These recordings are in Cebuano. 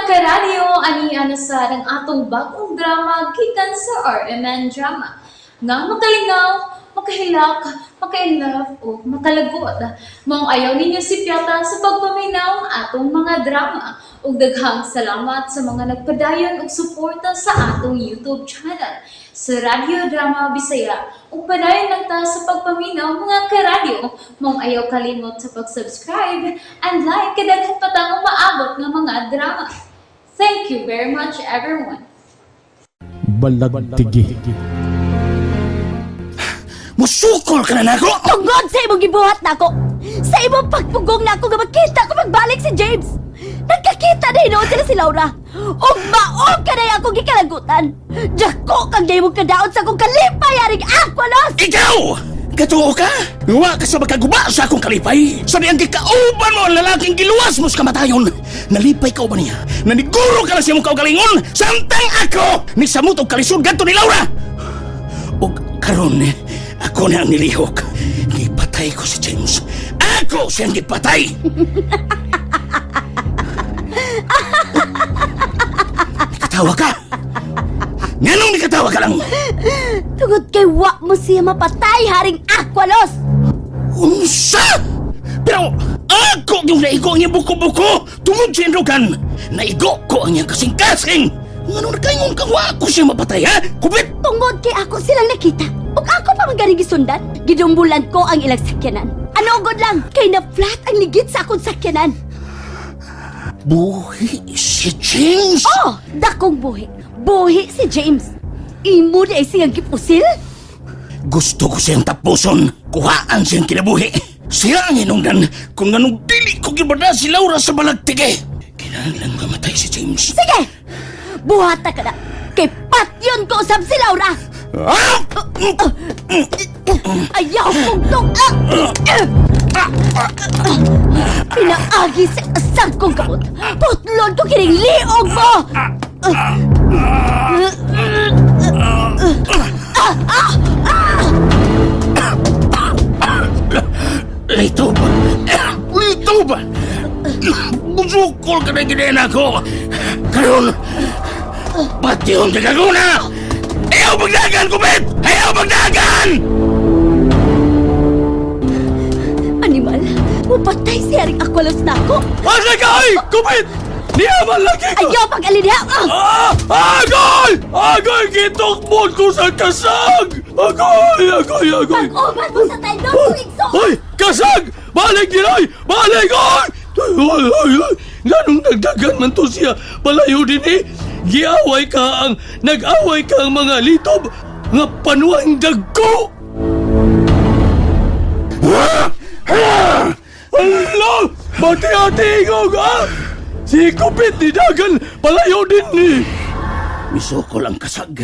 Karadyo, ani na sad ang atong bagong drama gikan sa RMN Drama nga makalingaw, makahilak, maka-inlove o makalagot. Maong ayaw ninyo sipyata sa pagpaminaw ang atong mga drama. Ug daghang salamat sa mga nagpadayon og suporta sa atong YouTube channel sa Radyo Drama Bisaya. Ug padayon lang ta sa pagpaminaw, mga karadyo. Maong ayaw kalimot sa pag-subscribe and like kay daghan pa tang umaabot nga mga drama. Thank you very much, everyone. Balagtigi. Musukol ka na nako! Tungod sa imong gibuhat nako, sa imong pagpugong nako nga makita ko magbalik si James. Nagkakita na hinuon sila si Laura. Ug maog ka na akong gikalagutan. Dako kang imong kadaot sa akong kalipay aring Aqualos. Ikaw! Katuo ka? Wa ka sa magkaguba sa akong kalipay. Sa diyang gikauban mo ang lalaking giluwas mo sa kamatayon. Nalipay ka ba niya? Naniguro ka lang siya mong kaugalingon. Samtang ako! Ni samot og kalisod ganto ni Laura! Og karon ako na ang nilihok. Gipatay ko si James. Ako siyang gipatay! Nikatawa ka! Nganong nikatawa ka lang? Tungod kay wa mo siya mapatay haring Aqualos. Unsa? Pero ako yung naigo ang iyang buko-buko tungod sa enrogan. Naigo ko ang iyang kasing-kasing. Ngano nakaingon kang wa ako siya mapatay, ha? Kupit! Tungod kay ako silang nakita. Ug ako pa man ganing gisundan. Gidumbulan ko ang ilang sakyanan. Ano gud lang kay na flat ang ligid sa akong sakyanan. Buhi si James! Oh, dakong buhi. Buhi si James. Imo di ay siyang gipusil? Gusto ko siyang tapuson. Kuhaan siyang kinabuhi. Siya ang hinungdan kung anong dili ko gibada si Laura sa balagtige. Kinahanglan mamatay si James. Sige! Buhat na ka na. Kay patyon ko usab si Laura. Ah! Ayaw kong tung... Pinaagi sa asag kong kamot. Putlon ko kining liog mo! Lito ba? Lito ba? Busukol ka na ginayan ako. Karon, pati yung gagaguna! Ayaw magdagan, kupit! Ayaw magdagan! Animal, mupatay si Haring Aqualos na ako. Asa ka ay! Kupit! Niya man lagi ko! Ayaw pag-alin niya! Ah! Agoy! Agoy! Gitukmon ko sa kasag! Agoy! Agoy! Agoy! Pag-uban mo sa tayo doon, Igso! Hoy! Kasag! Balik din ay! Balik! Ay! Ay! Ay! Ay! Ganong nagdagan man to siya. Palayo din eh. Giaway ka ang... Nag-away ka ang mga litob nga panuang dagko! Ala! Mati-ati ikaw ka! Si Kupit ni Dagan palayo din ni! Misukol ang kasag.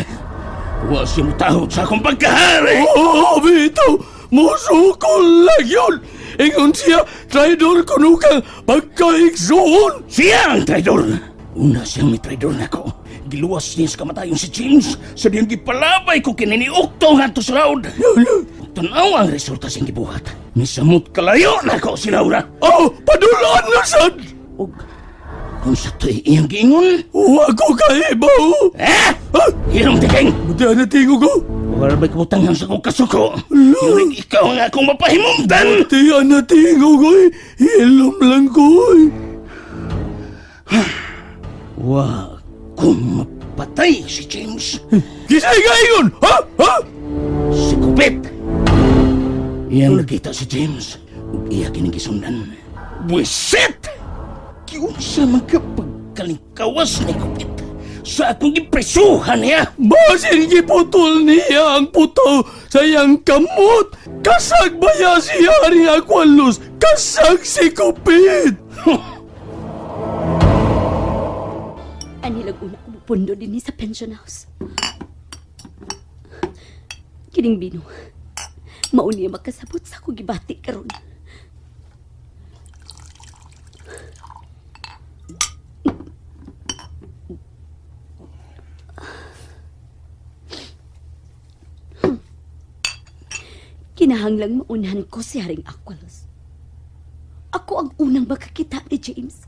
Wa siya mutahot sa akong pagkahari! Oo, bitaw! Musukol lang yun! Ingon siya, traidor kuno kang pagkaigsoon! Siya ang traidor! Una siyang may traidor nako. Giluwas niya sa kamatayon si James sa diyang gipalabay ko kini ni Ukto ngadto sa laod. Tanaw ang resulta siyang gibuhat. Nisamot kalayo nako si Laura. Oh, padulaan na sad! Ug kung sa to'y iyang giingon, Wa ko kahibaw! eh? Ah! Hirong tiking! Buti na tingo ko! Wala ba'y kabutangan sa kong kasuko? Hiring ikaw ang akong mapahimungdan! Buti na tingo ko! Eh. Hilom lang ko! Eh. Wa kung mapatay si James. Kisay ka ingon! Ha? Ha? Si Kupit! Iyang nakita si James ug iya kining gisundan. Buisit! Kiunsa man ka pagkalingkawas ni Kupit sa akong gipresuhan niya. Basin giputol niya ang puto sa iyang kamot! Kasag baya si Haring Aqualos! Kasag si Kupit! Anilag una ko mupundo din sa pension house. Kining bino, mauni ang makasabot sa akong gibati karon. Kinahanglang maunhan ko si Haring Aqualos. Ako ang unang makakita ni James.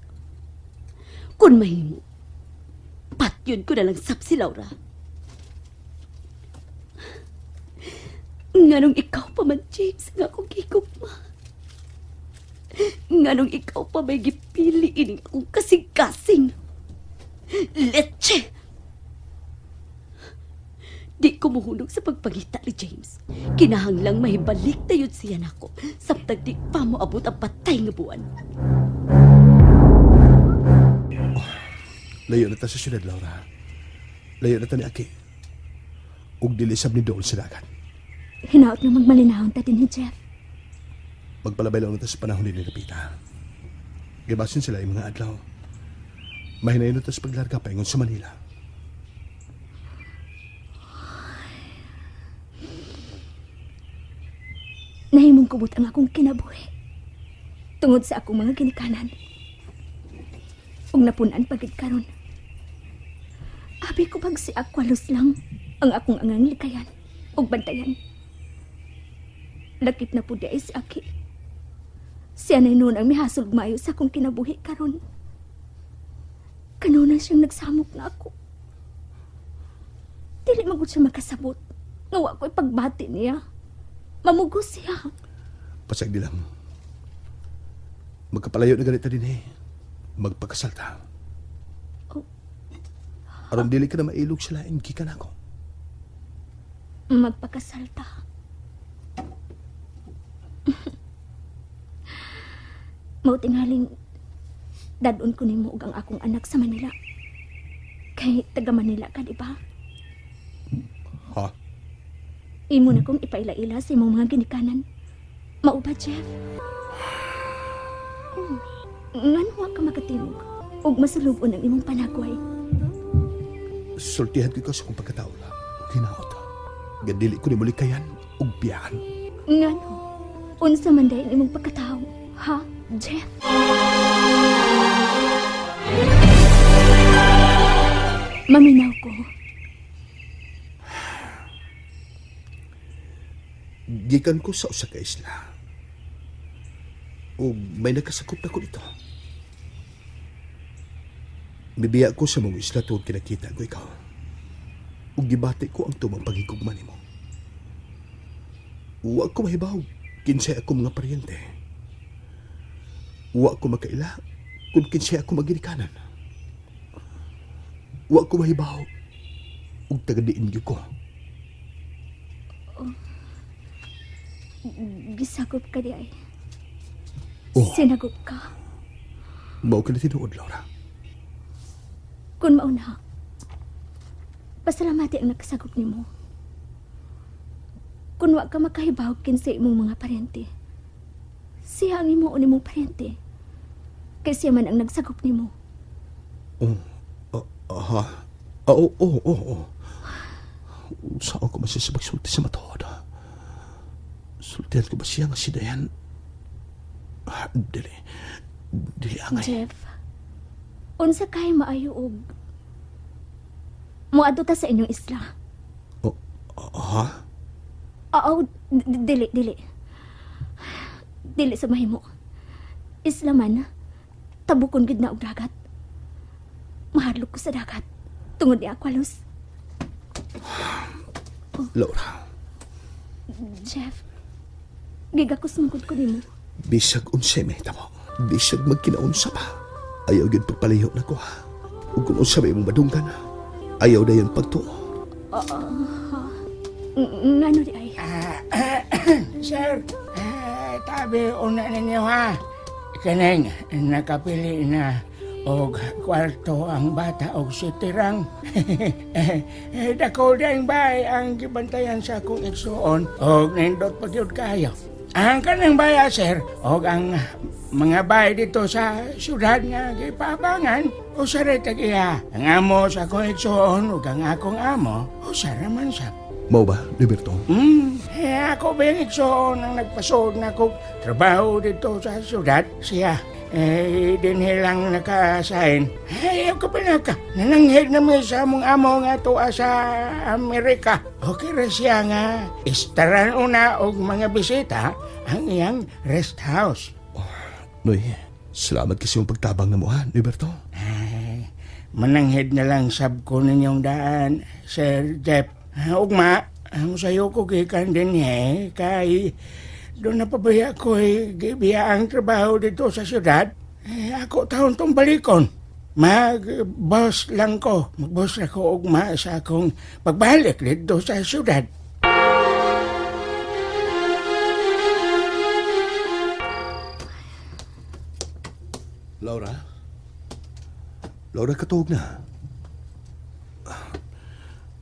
Kung mahimo, Patyon ko na lang sab si Laura. Nganong ikaw pa man, James, nga akong gigugma. Nganong ikaw pa may gipili ining akong kasing-kasing. Leche! Di ko muhunong sa pagpangita ni James. Kinahanglang mahibalik tayod siya nako. Samtang di pa mo abot ang patay nga buwan. Layo na ta sa syudad, Laura. Layo na ta ni Aki. Ug dili sab ni dool sa dagat. Hinaot nga magmalinahon ta din ni Jeff. Magpalabay lang na ta sa panahon ni Lupita. Gibasin sila yung mga adlaw. Mahinayon na ta sa paglarga paingon sa Manila. Nahimong kubot ang akong kinabuhi. Tungod sa akong mga ginikanan. Ug napunan pagid karon. Abi ko pag si Aqualos lang ang akong angang likayan ug bantayan. Lakip na pud ay si Aki. Siya na noon ang mihasol mayo sa akong kinabuhi karon. Kanuna siyang nagsamok na ako. Dili magud siya makasabot. Nga wa ko'y pagbati niya. Mamugos siya. Pasag di lang. Magkapalayo na ganito din eh. Magpakasal ta. Oh. Aron dili ka na mailog sa lain, gikan ako. Magpakasal ta. Mao tingaling dadon ko nimo og ang akong anak sa Manila. Kay taga Manila ka, di ba? Ha? Imo na kong ipaila-ila sa imong mga ginikanan. Mao ba, Jeff? Oh, ngano wa ka makatimog ug masulubon ang imong panagway? Sultihan ko ikaw sa kong pagkatao la. Hinaot. Gadili ko ni muli kayan ug biyahan. Ngano? Unsa man dayon imong pagkatao, ha, Jeff? Maminaw ko. Gikan ko sa usa ka isla. Ug may nakasakop na ko dito. Mibiya ko sa mga isla tuod kinakita ko ikaw. Ug gibati ko ang tumang paghigugma nimo. Wa ko mahibaw kinsay ako mga paryente. Wa ko makaila kung kinsay ako maginikanan. Wa ko mahibaw ug taga-diin gyud ko. Gisagop ka di ay. Oh. Sinagop ka. Mao ka na tinuod, Laura. Kung mauna, pasalamati ang nakasagop nimo. Kung wa ka makahibaw kinsa imong mga paryente, siya ang imo imong paryente. Kay siya man ang nagsagop nimo. Oh, aha. Ah, oo, oo, oo, oo. Saan ko masasabag sulti sa matuod? Sultihan ko ba siya nga si Dayan? Ah, dili. Dili angay. Jeff, unsa kay maayo og moadto ta sa inyong isla. Oh, aha? Oo, dili, dili. Dili sa mahimo. Isla man, tabukon gid na og dagat. Mahadlok ko sa dagat. Tungod ni Aqualos. Laura, Jeff, gigakos man gud ko nimo. bisag unsay mahitabo. Bisag magkinaunsa pa. Ayaw gyud pagpalayo na ko ha. Ug kung unsa may imong madunggan, ayaw dayon pagtuo. Ngano di ay? Sir, tabi una ninyo ha. Kaneng nakapili na og kwarto ang bata og sitirang. Dako dayng bay ang gibantayan sa akong igsuon og nindot pa gyud kayo. Ang kanang baya, sir, og ang mga bay dito sa syudad nga gipabangan, usa ra tag iya. Ang amo sa akong igsuon ug ang akong amo, usa ra man sa. Mao ba, Liberto? Eh, ako ba yung igsoon ang nagpasod na kog trabaho dito sa syudad? Siya, eh, dinhi lang naka-assign. Eh, ayaw ka pa na ka. Nananghid na mi sa among amo nga tuwa sa Amerika. Okay ra siya nga istaran una og mga bisita ang iyang rest house. Noy, salamat kasi yung pagtabang na mo ha, Liberto. Ay, Mananghid na lang sab ko ninyong daan, Sir Jeff. Ugma, musayo ko gikan din eh, kay doon na pabaya ko eh, gibiya ang trabaho dito sa syudad. Eh, ako taon tong balikon. Mag-boss lang ko. Mag-boss na ko ugma sa akong pagbalik dito sa syudad. Laura? Laura, katuog na.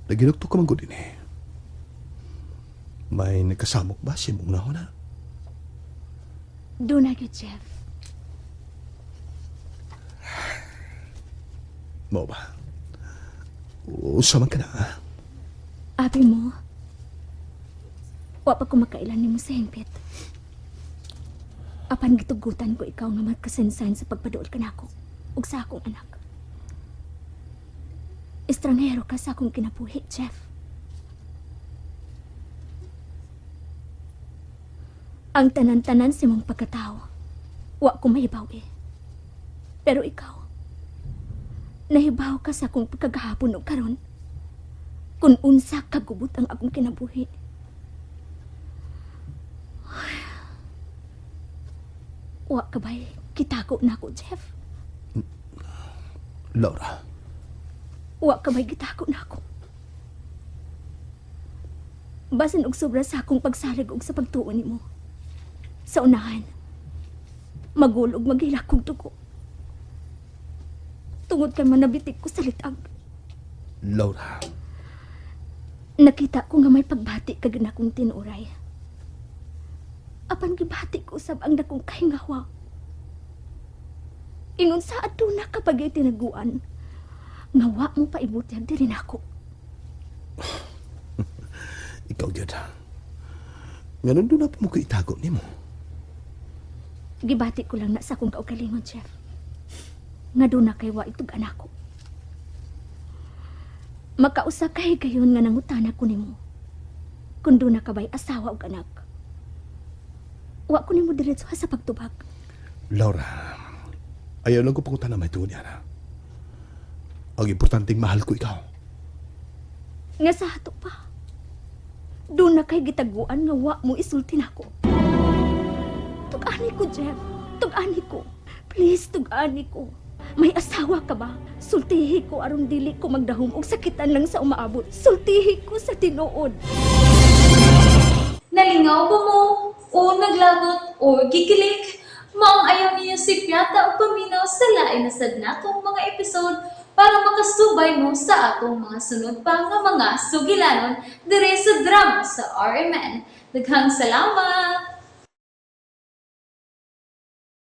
Naginukto ka man gud ini. May nagkasamok ba si mong nahon na? Doon na gyud, Jeff. Mao ba? Usa man ka na, ha? Abi mo, wa pa ko makailan nimo sa hingpit. Apan gitugutan ko ikaw nga magkasansan sa pagpaduol kanako ug sa akong anak. Estranghero ka sa akong kinabuhi, Jeff. Ang tanan-tanan sa imong pagkatao, wa ko mahibaw eh. Pero ikaw, nahibaw ka sa akong pagkagahapon og karon kung unsa kagubot ang akong kinabuhi. Ay. Wa ka ba'y kitako na ako, Jeff? Laura, Wa ka ba'y gitako na ako? Basan og sobra sa akong pagsalig og sa pagtuo nimo. Sa unahan, magulog maghilak kog dugo. Tungod kay manabitik ko sa litag. Laura, Nakita ko nga may pagbati kag nakong tinuray. Apan gibati ko usab ang dakong kahingawa. Ingon sa aduna kapag tinaguan, nga wa mo paibutyag diri nako. ikaw gyud. Nganon doon na pa mo ko itago nimo? Gibati ko lang na sa akong kaugalingon, Chef. Nga doon na kay wa itug anak ko. Makausa kay gayon nga nangutana ko nimo. Kung doon na ka ba'y asawa og anak. Wa ko nimo diretso sa pagtubag. Laura, ayaw lang ko pangutana may tuon niya na. Ang importanteng mahal ko ikaw. Nga sa ato pa. Doon na kay gitaguan nga wa mo isulti nako. Tug-ani ko, Jeff. Tug-ani ko. Please, tug-ani ko. May asawa ka ba? Sultihi ko aron dili ko magdahom og sakitan lang sa umaabot. Sultihi ko sa tinuod. Nalingaw ba mo? O naglagot? O gikilig? Maong ayaw niyo si Piata o paminaw sa lain na sad natong mga episode para makasubay mo sa atong mga sunod pa nga mga sugilanon dire sa drama sa RMN. Daghang salamat!